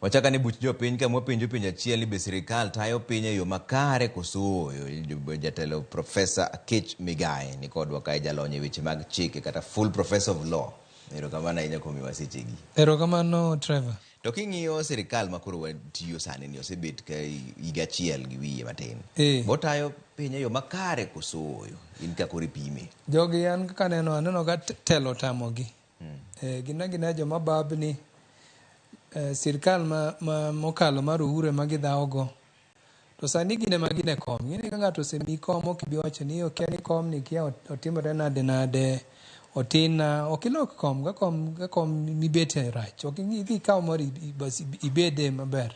Wachaka ni buch jopiny ka mwapenjo penjo achiel ni be sirikal tayo piny e yo makare koso ooyo. Jatelo Professor Akech Migai ni kodwa kae jalony e weche mag chike kata full professor of law. Erokamano ahinya kuom miwa sechegi. Erokamano Trevor. To king'iyo sirikal ma koro watiyo sani ni osebet ka higa achiel gi wiye matin. Botayo piny e yo makare koso ooyo? In ka koro ipime. Jogi an kaka aneno, aneno ka telo otamogi. Gin agina joma babni. Sirkal ma mokalo mar Uhuru ema gidhawogo. To sani gin ema gin e kom. Ing'eni ka ng'ato osemiyi kom ok ibi wacho ni okia ni kom ni kia otimore nade nade, otina. Ok ilok kom ka kom ka kom mibete rach. Ok idhi ikaw moro bas ibede maber.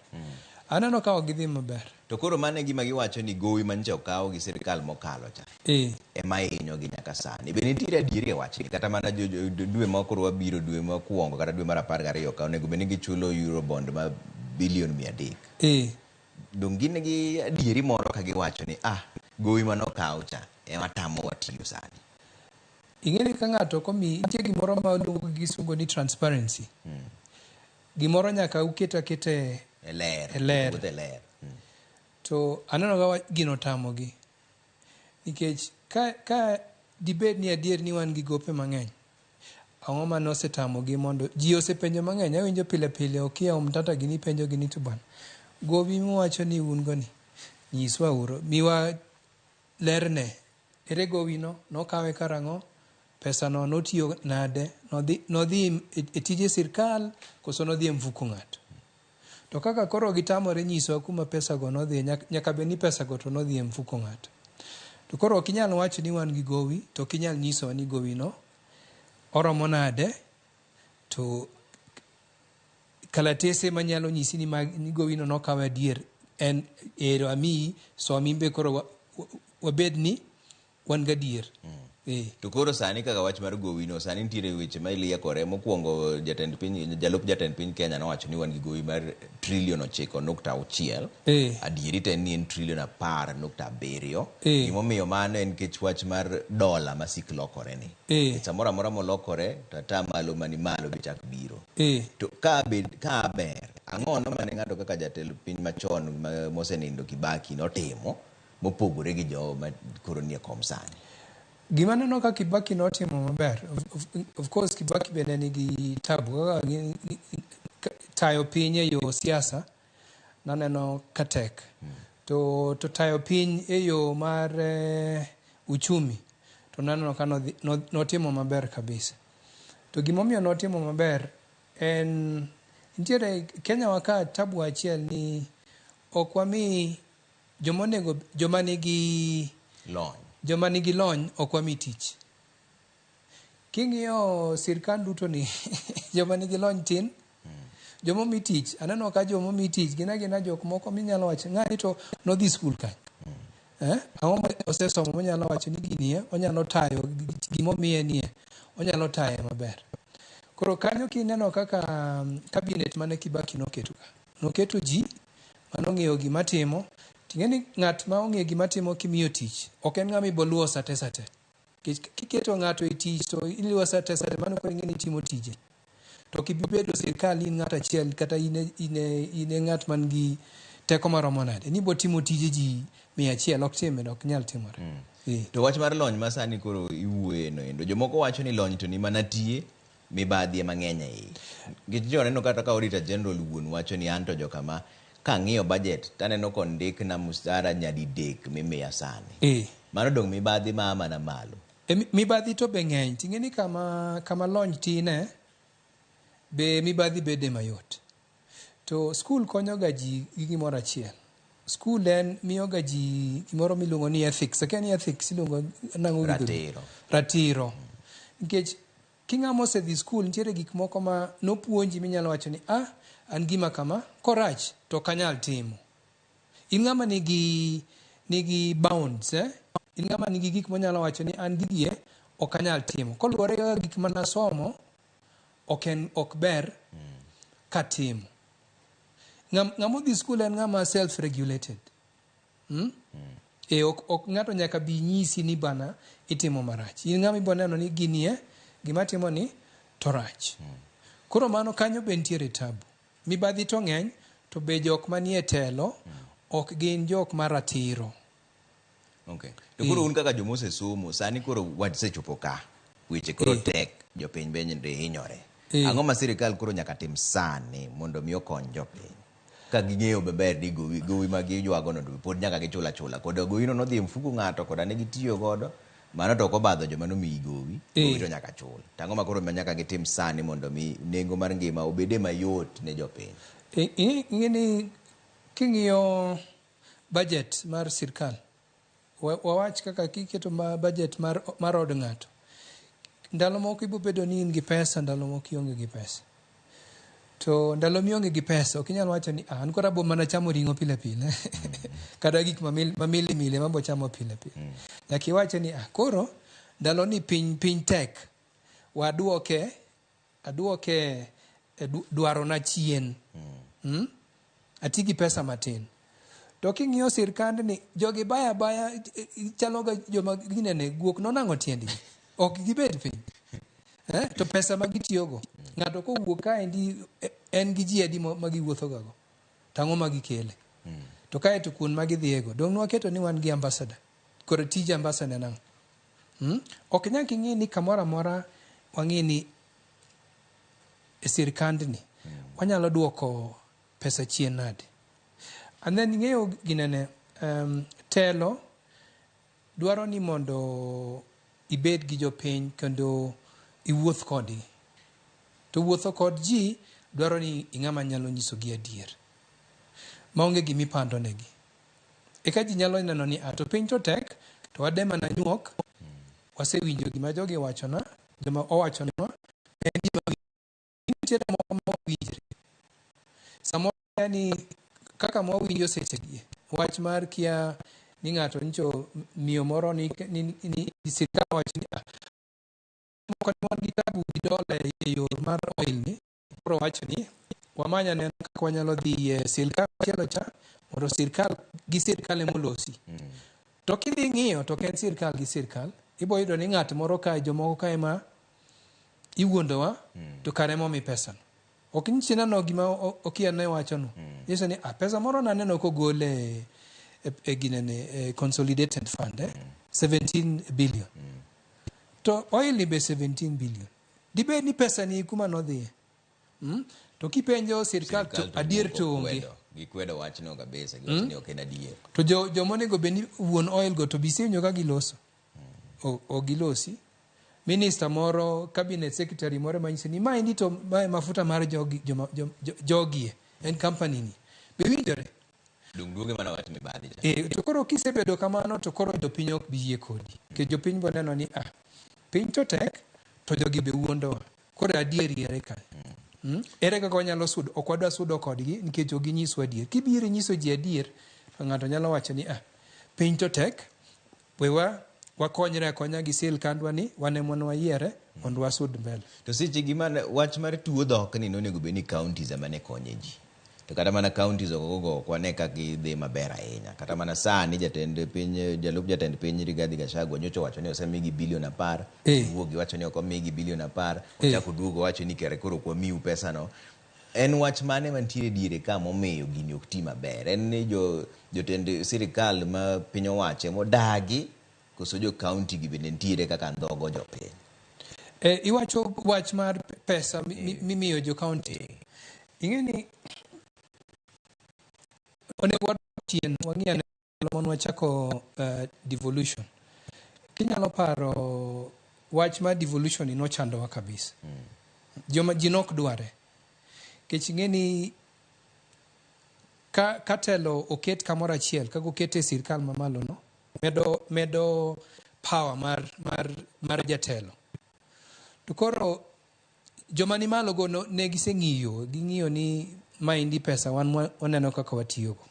Aneno ka ok gidhi maber. To koro mano e gima giwacho ni gowi manyicha okaw gi sirkal mokalo cha. Ema hinyogi nyaka sani. Be nitiere adieri e wachni? Kata mana dwe ma koro wabiro, dwe mokwongo kata dwe mar 12 ka onego bed ni gichulo Eurobond ma bilion 300. Dong' gin gi adieri moro ka giwacho ni ah, gowi mane okaw cha ema tamowa tiyo sani. Ing'e ni ka ng'ato ok omiyi, nitie gimoro ma waluongo gi kisungu ni transparency. Gimoro nyaka uket aketa e ler. E ler. Wuoth e ler. To aneno ka gino otamogi. Nikech ka dibed ni adier ni wan gi gope mang'eny, ang'o mane osetamogi mondo ji osepenjo mang'eny awinjo pile pile Okiya Omtata gini penjo gini to bwana gowi muwacho ni un go ni nyiswa uru miwa lerne ere gowi no nokawe karang'o pesa no notiyo nade nodhi e tije sirkal koso nodhi e mfuko ng'ato. To kaka koro gitamore nyisowa kuma pesa go nodhiye, nyaka bed ni pesa go to nodhi e mfuko ng'ato. To koro ok inyal wacho ni wan gi gowi, to ok inyal nyisowa ni gowi no oromo nade, to kalatese manyalo nyisi ni, mag, ni gowi no nokaw adier en ero amiyi, som in be koro wabed ni wan gadier. To koro sani kaka wach mar gowi no, sani nitiere weche ma iliekore. Mokwongo jatend piny, jalup jatend piny Kenya nowacho ni wan gi gowi mar trilion 9.6. Adieri to en ni en trilion 10.7. Gimomiyo mano en nikech wach mar dola ma sik lokore ni. Samoro amora molokore to ata malo mani malo be chak biro. To ka bed ka ber, ang'ono mane ng'ato kaka jatelo piny machon mosenindo Kibaki notimo mopogore gi jogo ma koro nie kom sani? Gima aneno ka Kibaki notimo maber, of course Kibaki be ne nigi tabu kaka tayo piny e yo siasa naneno ka tek. To tayo piny e yo mar uchumi to naneno ka notimo maber kabisa. To gimomiyo notimo maber en nitiere Kenya wa ka tabu achiel ni ok wami joma onego joma nigi lony, joma nigi lony ok wami tich. King'iyo sirkal duto ni joma nigi lony tin. Joma omi tich, aneno ka joma omi tich gin agina jok moko minyalo wacho ng'ani to nodhi skul kanye. Ang'o ma osesomo monyalo wacho ni gini e, onyalo tayo gimomiye nie, onyalo taye maber. Koro kanyo kineno kaka cabinet mane Kibaki noketo ka. Noketo ji manong'eyo gima timo. Ting'e ni ng'at ma ong'eyo gima timo kimiyo tich, ok en ng'ama ibo luwo sate sate. Nikech kiketo ng'ato e tich to iluwo sate sate mano koro ing'e ni itimo tije. To ok ibi bedo sirkal in ng'at achiel kata in e ng'at man gi teko maromo nade. Ni ibo timo tije ji 100 ok timre, ok nyal timore. To wach mar lony ma sani koro iwuoye no endo, jomoko wacho ni lony to ni mana tiye, mibadhi ema ng'eny e iye. Nikech jo neno kata ka Auditor General wuon wacho ni anto jokama kang'iyo budget taneno kondikna msara nyadidek mimiya sani. Mano dong' mibadhi ma mana malo. Mibadhi to be ng'eny. Ting'e ni kama lony tine be mibadhi bede mayot. To skul konyo ga ji gi gimoro achiel. Skul en miyo ga ji gimoro miluongo ni ethics. Akia ni ethics iluongo nang'o gi dholuo? Ratiro. Ratiro. Nikech king'ama osedhi skul nitiere gik moko ma nopuonji minyalo wacho ni ah, an gima kama korach to ok anyal timo. In ng'ama nigi bounds, eh? In ng'ama nigi gik monyalo wacho ni an gigi e ok anyal timo. Koluwore kaka gik manasomo ok en ok ber katimo. Ng'ama odhi skul en ng'ama self regulated. Ok ng'ato nyaka bi nyisi ni bana itimo marach. In ng'ama ibo neno ni gini e gima timo ni to rach. Koro mano kanyo be nitiere tabu. Mibadhi to ng'eny to be jok manie telo ok gin jok ma ratiro. Okay. To koro un kaka joma osesomo, sani koro wasechopo ka. Weche koro tek, jopiny bende hinyore. Ang'o ma sirikal koro nyaka tim sani mondo mi okony jopiny? Ka ging'eyo maber ni gowi, gowi ma giywago no pod nyaka gichul achula. Koda gowi no nodhi e mfuko ng'ato koda ne gitiyo godo, mano to ok obadho joma nomiyi gowi, gowi to nyaka chul. To ang'o ma koro ma nyaka gitim sani mondo mi nengo mar ngima obede mayot ne jopiny? Ing'e ni king'iyo budget mar sirkal, wawach kaka kiketo budget mar od ng'ato, ndalo moko ibo bedo ni in gi pesa, ndalo moko ionge gi pesa. To ndalo mionge gi pesa, ok inyal wacho ni an koro abo mana chamo ring'o pile pile. Kata gik mamili mili mabo chamo pile pile. Nyaka iwache ni koro ndalo ni piny tek, waduoke, aduoke dwarona chien. Ati gi pesa matin. To king'iyo sirkandni, jogi baya baya, chalo ga joma ginene, guok nonang'o tiendgi. Ok gibed piny. To pesa ma gitiyogo, ng'ato kowuok kaendi, en gi ji adi ma giwuotho gago? To ang'o ma gikele? To kae to kuond ma gidhiyego, dong' nwaketo ni wan gi ambassador. Koro tij ambassador en ang'o? Ok nyaka ing'i ni kamoro amora wang'i ni e sirkandni, wanyalo duoko pesa chien nade? And then ing'eyo ginene, telo dwaro ni mondo ibed gi jopiny kendo iwuoth kodgi. To wuotho kod ji dwaro ni ing'ama nyalo nyisogi adier, maonge gima ipando negi. Eka ji nyalo neno ni to piny to tek, to wade mana nyuok, wasewinjo gima jogi owachona, joma owachonwa, en gima nitiere moko ma ok winjre. Samoro yani kaka mwawinjo sechegi, wach mar kia ni ng'ato nyicho miyo moro ni sirkal owacho ni moko ne wan gi tabu gi dola e yor mar oil ni, koro wacho ni wamany anena kaka wanyalo dhi e sirkal machielo cha mondo sirkal gi sirkal ema olosi. To kidhi ng'iyo to ok en sirkal gi sirkal, ibo yudo ni ng'at moro kae, jomoko kae ma iwuondowa to kare ema omi pesa no. Ok nyisi neno gima okia ne wacho no. Nyiso ni pesa moro naneno kogol e ginene, e consolidated fund, 17 billion. To oil ni be 17 billion. Dibed ni pesa ni kuma nodhiye. To kipenjo sirkal to adier to onge. Gikwedo wachno kabisa, giwacho ni ok en adier. To joma onego bed ni wuon oil go to be isewinjo ka giloso? O gilosi. Minister moro, cabinet secretary moro manyiso ni maendi to mae mafuta mar jogi, joma, jogie, en company ni. Be winjore? Dung duoge mana wach mibadhi cha. To koro kisebedo kamano to koro jopiny ok bi yie kodi. Nikech jopiny bo neno ni piny to tek to jogi be wuondowa. Koro adieri ere ka? Ere kaka wanyalo sudo? Ok wadwa sudo kodgi nikech ok ginyiswa adier. Kibiro inyiso ji adier to ng'ato nyalo wacho ni piny to tek, wewa wakonyre akonya gi sirkandwa ni wan ema ne wayiere mondo wasud mbele. To seche gi man wach mar tuo dhok ni nonego bed ni counties ema ne konye ji. To kata mana counties okogo ok wane ka gidhi maber ahinya. Kata mana sani jatend piny, jalup jatend piny Rigathi Gachagua nyocha owacho ni osemigi bilion 10. Owuok giwacho ni ok omigi bilion 10. Ochako oduogo owacho ni kare koro ok wamiu pesa no. En wach mane mantiere diere ka momiyo gini ok ti maber? En ni jotend sirikal ma piny owacho emodagi koso jo county gi bende nitiere kaka ndhogo jopiny? Iwacho wach mar pesa mimiyo jo county. Ing'e ni onego wadok chien wang'i ane ndalo mane wachako devolution. Kinyalo paro wach mar devolution ni nochandowa kabisa. Joma ji nok dware. Nikech ing'e ni ka telo oket kamoro achiel, kaka oket e sirkal mamalo no, medo power mar jatelo. To koro joma ni malo go no, ne giseng'iyo, ging'iyo ni maendi pesa wan waneno kaka watiyogo.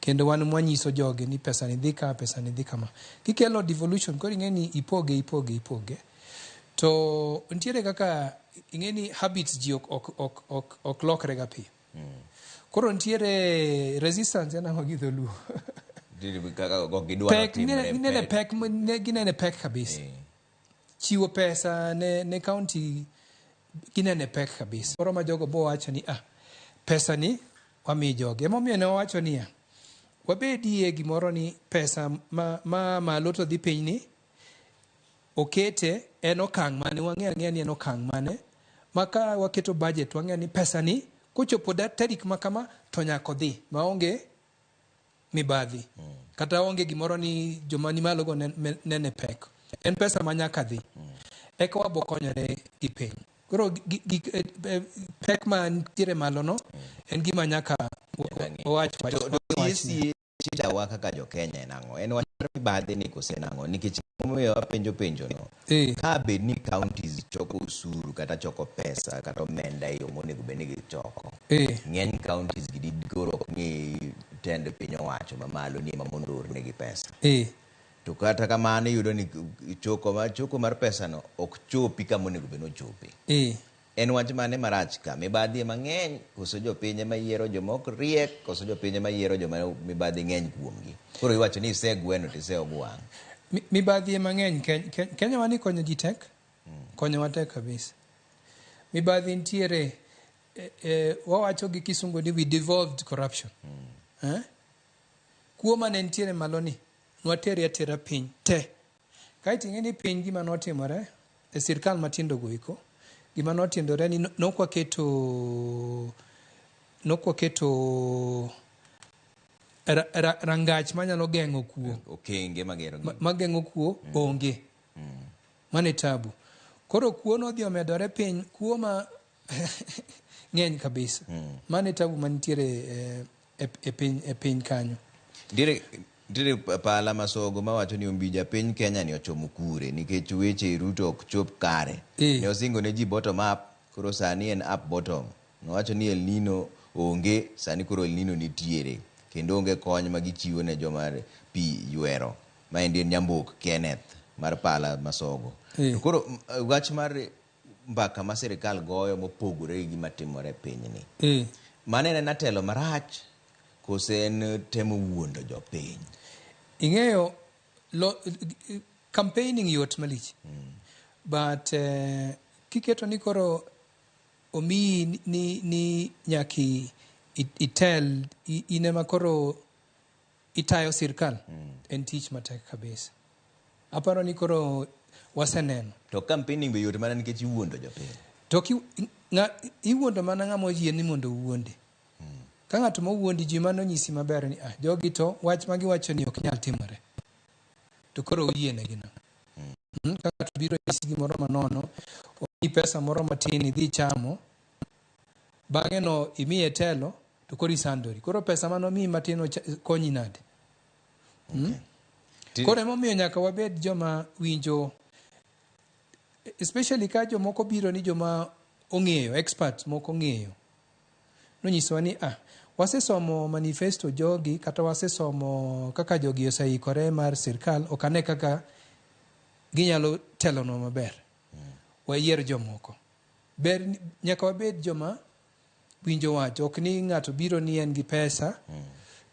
Kendo wan mwanyiso jogi ni pesa ni dhi ka, pesa ni dhi kama. Kikelo devolution, koro ing'e ni ipoge, ipoge, ipoge. To nitiere kaka ing'e ni habits ji ok lokre ga piyo. Koro nitiere resistance en ang'o gi dholuo? Pek, ginene pek, ginene pek kabisa. Chiwo pesa ne county ginene pek kabisa. Koro ma jogo bo wacho ni Pesa ni wami jogi. Emomiyo ne wawacho niya, wabedie gimoro ni pesa ma, ma malo to dhi piny ni okete en okang' mane wang'e ang'eya ni en okang' mane ma ka waketo budget wang'eyo ni pesa ni kochopo da tarik ma kama to nyaka odhi maonge mibadhi kata onge gimoro ni joma ni malo go nene pek en pesa ma nyaka dhi eka wabo konyore gi piny koro pek ma nitiere malo no en gima nyaka wach wach To wach ni. Shida wa kaka jo Kenya en ang'o? En wach mar mibadhi ni kose en ang'o? Nikech momiyo apenjo penjo no, ka bed ni counties choko osuru kata choko pesa kata omenda e yo monego bed ni gichoko, ng'eny counties gi koro ok ng'i tend piny owacho mamalo ni ema mondo oornegi pesa. To kata kamano iyudo ni choko mar pesano ok chopi kama onego bed ni ochope. En wach mane marach ka? Mibadhi ema ng'eny koso jopiny ema yiero joma ok riek koso jopiny ema yiero joma mibadhi ng'eny kuomgi? Koro iwacho ni isegweno to ise ogwang'. Mibadhi ema ng'eny Kenya wani konyo ji tek. Konyowa tek kabisa. Mibadhi nitiere wawacho gi kisungu ni we devolved corruption. Eh? Kuo mane nitiere malo ni nwatere atera piny te. Kaeto ing'e ni piny gima notimore e sirkal matindo go eko, gima notimore ni nokwaketo nokwaketo rangach manyalo geng'o kuo. Okenge magero mageng'o kuo onge. Mano e tabu. Koro kuo nodhi omedore piny, kuo ma ng'eny kabisa. Mano e tabu manitiere e piny kanyo. Nitiere pala masogo mawacho ni Ombija piny Kenya ni ochomo kure nikech weche Ruto ok chop kare. Ne osingo ne ji bottom up, koro sani en up bottom. Nowacho ni El Nino onge, sani koro El Nino nitiere. Kendo onge kony ma gichiwo ne joma pi ywero. Maendi en Nyambok Kenneth mar pala masogo. To koro wach mar mbaka ma sirikal goyo mopogore gi gima timore e pinyni. Mano en telo marach kose en temo wuondo jopiny? Ing'eyo campaigning yot malich. But kiketo ni koro omiyi ni nyaki itel in ema koro itayo sirkal en tich matek kabisa. Aparo ni koro waseneno. To campaigning be yot mana nikech iwuondo jopiny. To iwuondo mana ng'ama oyie ni mondo owuonde. Ka ng'ato mowuondi ji mano nyisi maber ni jogi to wach ma giwacho ni ok nyal timore. To koro oyienegi no. Ka ng'ato biro nyisi gimoro manono, omiyi pesa moro matin idhi chamo, bang'e no imiye telo to koro isandori. Koro pesa manomiyi matin konyi nade? Koro emomiyo nyaka wabed joma winjo, especially ka jomoko biro ni joma ong'eyo, experts moko ong'eyo. Nonyisowa ni wasesomo manifesto jogi kata wasesomo kaka jogi oseikore mar sirkal, ok ane kaka ginyalo telonwa maber. Wayier jomoko. Ber nyaka wabed joma winjo wach, ok ni ng'ato biro ni en gi pesa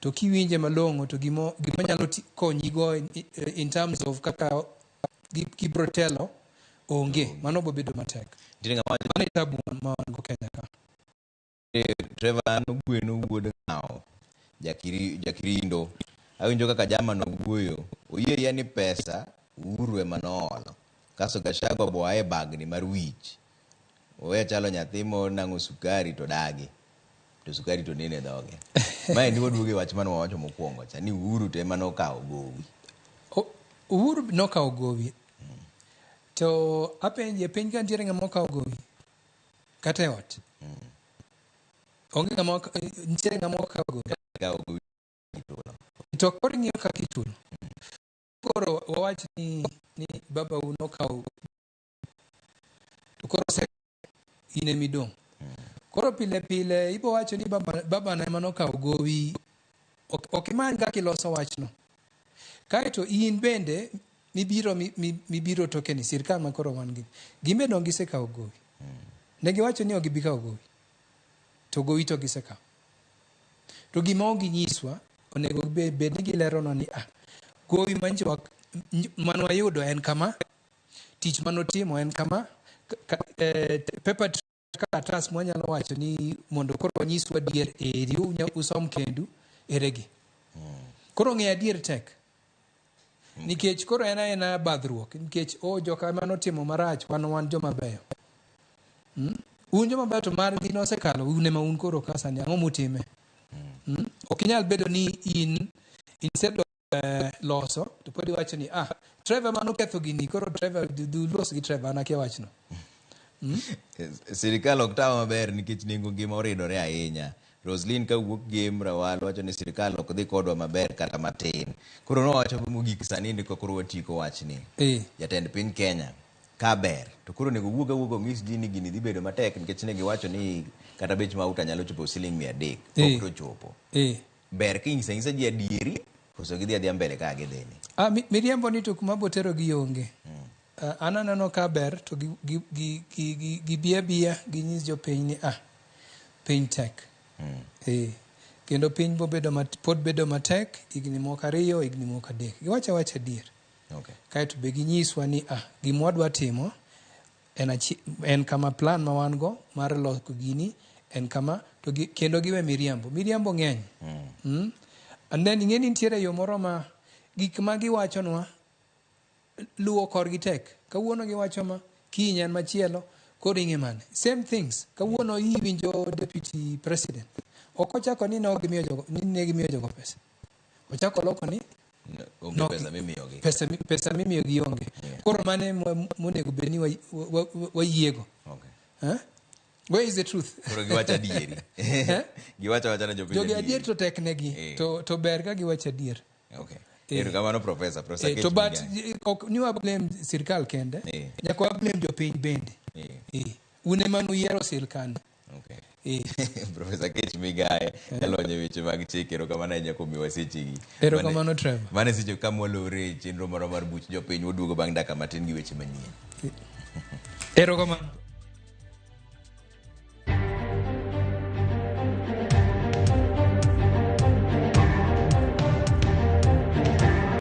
to kiwinje malong'o to gima nyalo konyigo in terms of kaka gibro telo onge, mano bo bedo matek. Mano e tabu ma wan go Kenya ka. Trevor Ogweno wuod Ng'awo, Jakirindo. Awinjo kaka jama no wuoyo. Oyie yie ni pesa Uhuru ema noolo. Kasto Gachagua bo ae bagni mar wich. Owe chalo nyathi monang'o sukari to dagi. To sukari to nene dhoge. Maendi waduogo e wach mane wawacho mokwongo cha ni Uhuru to ema nokawo gowi. Uhuru nokawo gowi. To apenje, piny ka nitiere ng'ama okawo gowi? Kata e ot? Onge ng'ama nitiere ng'ama okawo gowi? Okawo gowi ichulo. To koro ing'iyo kaka ichulo. Koro wawach ni babau nokawo to koro in ema idong'. Koro pile pile ibo wacho ni babana ema nokawo gowi. Ok imany kaka iloso wachno. Kaeto in bende mibiro toke ni sirkal ma koro wan gi. Gin bende ok gisekawo gowi. Ne giwacho ni ok gibi kawo gowi. To gowi to gisekawo. To gima ok ginyiswa, onego bed ni gileronwa ni gowi mane wayudo en kama, tich manotimo en kama, paper kalatas mwanyalo wacho ni mondo koro wanyisu adier eri usom kendu eregi. Koro ng'eyo adier tek. Nikech koro en aena badhruok nikech o joka manotimo marach wan wan joma beyo. Un joma beyo to margi nosekalo un ema un koro ka sani ang'o mutime? Ok inyal bedo ni in instead of loso to pod iwacho ni ah Trevor mano ketho gini koro Trevor du los gi Trevor an akia wachno. Sirikal ok tawa maber nikech nengo ngima oridore ahinya. Roslyn kawuok Gem Rawal wacho ni sirikal ok dhi kodwa maber kata matin. Koro nowacho mogik sani ndiko koro watieko wachni. Jatend piny Kenya ka ber to koro onego wuog awuoga onyis ji ni gini dhi bedo matek nikech ne giwacho ni kata bech mauta nyalo chopo siling 300 pok to chopo. Ber kinyiso anyisa ji adieri koso gidhi adhiya mbele kaka gidhini. Ah, miriambo ni to kuma botero gi onge. An aneno ka ber to gi bi abiya ginyis jopiny ni ah piny tek. Kendo piny bobedo pod bedo matek higni moko 2 higni moko 3. Giwacho awacha adier. Kaeto be ginyiswa ni ah gima wadwa timo en kama plan ma wan go mar loko gini en kama to kendo giwe miriambo. Miriambo ng'eny. And then ing'e ni nitiere yo moro ma gik ma giwachonwa luwo korgi tek. Kawuono giwacho ma, kiny en machielo, koro ing'e mane. Same things. Kawuono iwinjo deputy president. Ok ochako ni ne gimiyo jogo, ni ne gimiyo jogo pesa. Ochako loko ni onge pesa mimiyogi. Pesa mimiyogi onge. Koro mane monego bed ni wayiego. Where is the truth? Koro giwacho adieri. Giwacho awacha ne jopiny Jogi adier to tek negi. To ber ka giwacho adier. Erokamano Professor. Professor To but ok ni wa blame sirkal kende. Nyaka wa blame jopiny bende. Un ema nuyiero sirkal. Professor Kech Migae, jalony e weche mag chik, erokamano ahinya kuom miwa sechegi. Erokamano Trevor. Mane seche ka mwalore e chenro marwa mar buch jopiny, waduogo bang' dakika matin gi weche manyien. Erokamano.